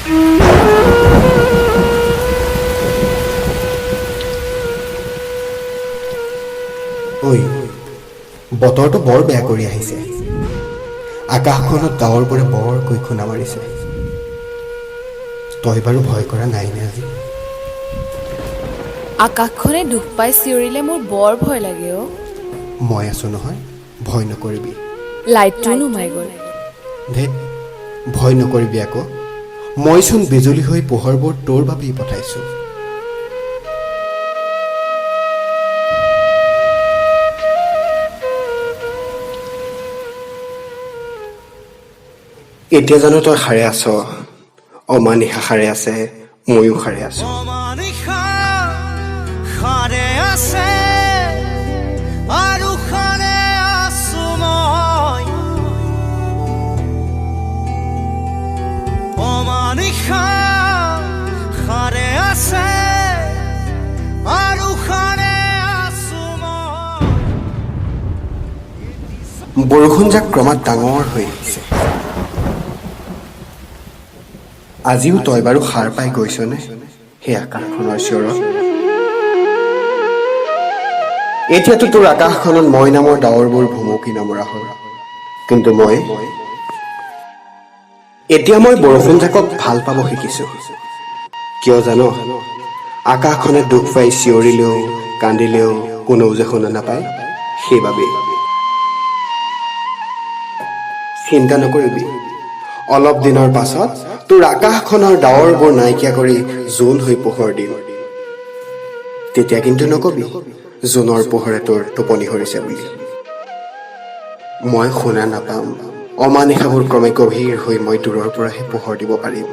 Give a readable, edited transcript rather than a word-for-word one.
ঐ, বতৰটো বৰ বেয়া কৰি আহিছে। আকাশখনত ডাৱৰবোৰে বৰকৈ খুন্দা মাৰিছে। তই বাৰু ভয় কৰা নাই নে আজি? আকাশখনে দুখ পাই চিঞৰিলে মোৰ বৰ ভয় লাগে অ'। মই আছো নহয়, ভয় নকৰিবি। লাইটটোও নুমাই গ'ল। ধেত, ভয় নকৰিবি আকৌ। মইচোন বিজুলী হৈ পোহৰবোৰ তোৰ বাবেই পঠাইছোঁ। এতিয়া জানো তই সাৰে আছ? অমানিশা সাৰে আছে, ময়ো সাৰে আছো। অমানিশা সাৰে আছে আৰু সাৰে আছো মই। অমানিশা সাৰে আছে আৰু সাৰে আছো মই। বৰষুণজাক ক্ৰমাৎ ডাঙৰ হৈ আহিছে। আজিও তই বাৰু সাৰ পাই গৈছনে সেই আকাশখনৰ চিঞৰত? এতিয়াতো তোৰ আকাশখনত মই নামৰ ডাৱৰবোৰ ভুমুকি নমৰা হ'ল। কিন্তু মই এতিয়া মই বৰষুণজাকক ভাল পাব শিকিছো। কিয় জান? আকাশখনে দুখ পাই চিঞৰিলেও কান্দিলেও কোনেও যে শুনা নাপায়, সেইবাবেই। চিন্তা নকৰিবি, অলপ দিনৰ পাছত তোৰ আকাশখনৰ ডাৱৰবোৰ নাইকিয়া কৰি জোন হৈ পোহৰ দিম। তেতিয়া কিন্তু নকবি জোনৰ পোহৰে তোৰ টোপনি ধৰিছে বুলি। মই শুনা নাপাম। অমানিশাবোৰ ক্ৰমে গভীৰ হৈ মই দূৰৰ পৰাহে পোহৰ দিব পাৰিম।